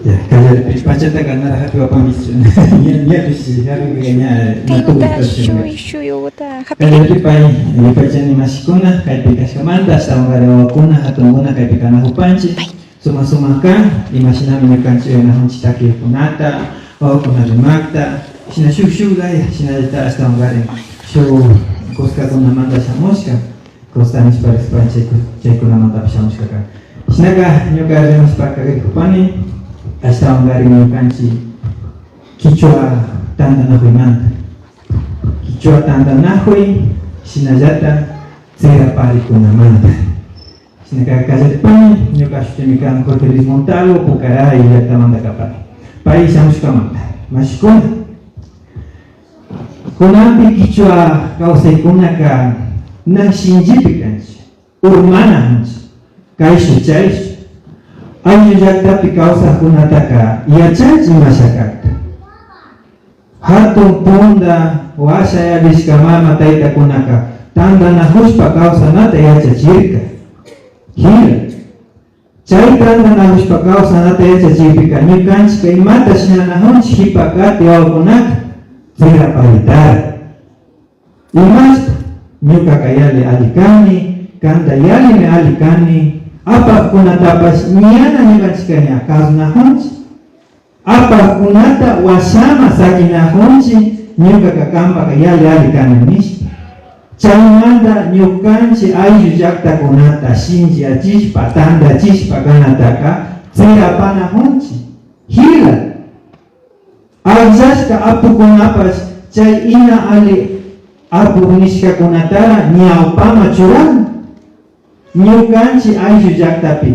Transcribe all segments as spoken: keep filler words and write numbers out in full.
Ya, kallaripi pachataka nara japiwapankichu. Ña, ñapish japipi ña, ña tukuy. Shuyuta japi. Kallaripi pay, yupaychani mashikuna, kaypi kashkamanta, ashtawankarin wawakuna, jatunkuna kaypi kanajupanchik. Sumak sumakka, imashinami ñukanchik uyanakunchik takikkunata, wawakuna rimakta, shina shuk shuk laya, shinallata ashtawankarin shuk kuskakunamanta shamushka, kuska nishpa rispan chayku-, chaykunamantapish shamushkaka. Shinaka ñuka rimashpaka rikupani, ashtawankarin ñukanchik kichwa tantanakuymanta. Kichwa tantanakuy, shinallata tsiraparikunamanta. Shinaka kallaripani, ñuka shutimi kan Jorge Luis Montalvo, Pucaray llaktamanta kapani. Pay shamushkamanta. Mashikuna, kunanpi kichwa kawsaykunaka na shinllipi kanchik, urmana kanchik, kayshuk chayshuk. Ayllu llaktapi kawsakkunataka yachanchik imasha kakta. Hatun punta washa yalishka mama taytakunaka tantanakushpa kawsanata yachachirka. Jila. Chay tantanakushpa kawsanata yachachikpika ñukanchikka imata shinanakunchik kipa kati wawakunaka tsiraparitara. Imashpa, ñukaka yali alli kani, kanta yalimi alli kani, apakkunatapash ñana ñukanchikka ña kasunakunchik. Apakkunata washaman sakinakunchik, ñukaka kanpaka yali alli kani nishpa. Chaymanta ñukanchik ayllu llaktakunata shinchiyachishpa, tantachishpa kanataka tsirapanakunchik. Jila. Akllashka apukunapash chay ina alli apu nishkakunatara ñawpaman churan. Ñukanchik ayllu llaktapi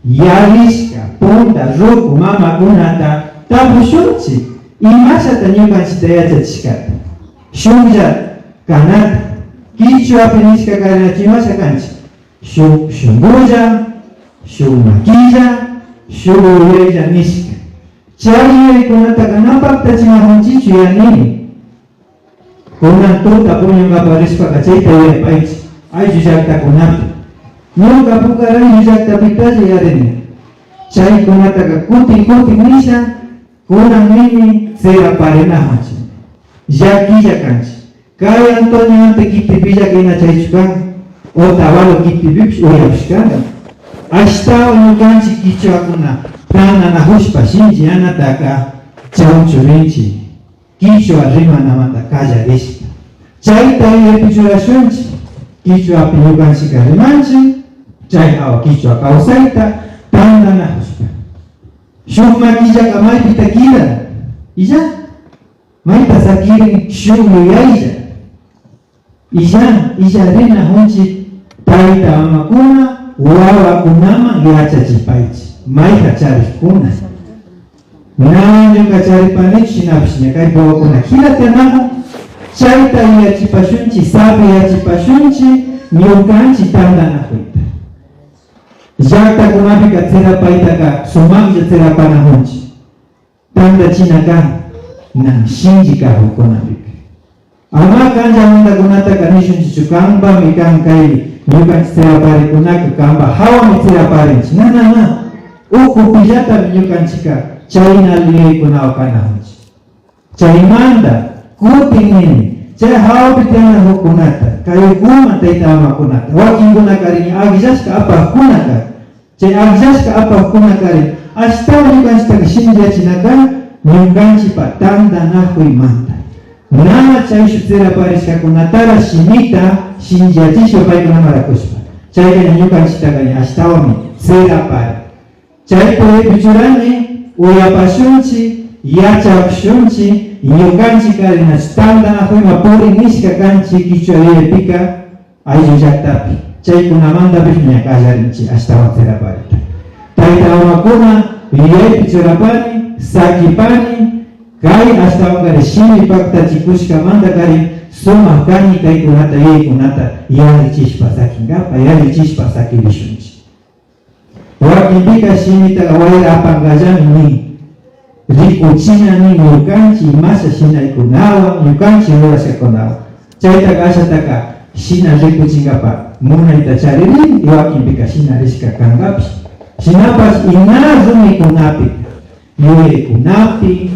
yalishka punta ruku mamakunata tapushunchik, imashata ñukanchikta yachachishkata. Shuklla kanata, kichwapi nishka karinachu imasha kanchik. Shuk shunkulla, shuk makilla, shuk yuyaylla nishka. Chay yuyaykunataka na paktachimakunchikchu yanimi. Kunan tuta puñunkapa rishpaka chayta yuyapaychik, ayllu llaktakunapi. Ñuka Pucar ayllu llaktapitalla yarini. Chaykunataka kutin kutin nisha, kunan nini tsiraparinakunchik. Llakilla kanchik. Kay Antonio Ante kitipilla kayna chaychu kan, Otavalo kitipipish uyakushkana. Ashtawan ñukanchik kichwakuna tantanakushpa shinchiyanataka chawchurinchik. Kichwa rimanamanta kallarishpa. Chayta yuyaypi churashunchik. Kichwapi ñukanchikka rimanchik, chay hawa kichwa kawsayta tantanakushpa. Shuk makillaka maypita kidan, illa, mayta sakirin shuk yuyaylla. Illa, illarinakunchik tayta mamakuna wawakunaman yachachipaychik, mayka charikkuna. Na ñuka charipanichu shinapish ña kay wawakuna jilata yanakun, chayta yachipashunchik, sapiyachipashunchik ñukanchik tantanakuyta. Llaktakunapika tsirapaytaka sumaklla tsirapanakunchik. Tantachinaka na shinchi kakukunapika. Ama kanlla mandakunataka nishunchichu, kanpami kan kay ñukanchik tsiraparikunaka, kanpa hawami tsiraparinchik. Na, na, na. Ukupillatami ñukanchikka chayna yuyaykunawan kanakunchik. Chaymanta kutin nini, chay hawapi tiyanakukunata, kay ukuman tayta mamakunata, wakinkunakarin akllashka apakkunaka, chay akllashka apakkunakarin ashtawan ñukanchiktaka shinchiyachinaka ñukanchikpa tantanakuymanta. Na chayshuk tsiraparishkakunatara shimita shinchiyachishpa paykunaman rakushpa. Chayka ña ñukanchiktaka ña ashtawanmi tsirapari. Chayta yuyaypi churani, uyapashunchik, yachakushunchik, ñukanchikka nachu tantanakuyman purin nishka kanchik kichwa yuyaypika, ayllu llaktapi. Chaykunamantapish ña kallarinchik ashtawan tsiraparita. Tayta mamakuna yuyaypi churapani, sakipani, kay ashtawankarin shimi paktachikushkamantakarin sumak kani kaykunata, yuyaykunata yallichishpa sakinkapa, yallichishpa sakirishunchik. Wakinpika shimitaka wayra apankallami nin, rikuchina nin ñukanchik imasha shinaykunawan, ñukanchik rurashkakunawan. Chaytaka ashataka shina rikuchinkapa munayta charirin, y wakinpika shina rishka kankapish. Shinapash ina rumikunapi yuyaykunapi,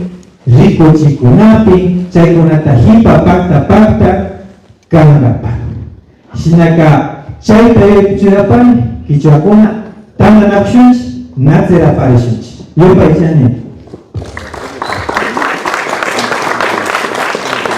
rikuchikunapi, chaykunata hipa pakta pakta kankapak. Shinaka chayta yuyaypi churapani, kichwakuna tantanakushunchik, natsiraparishunchik. Yupaychani,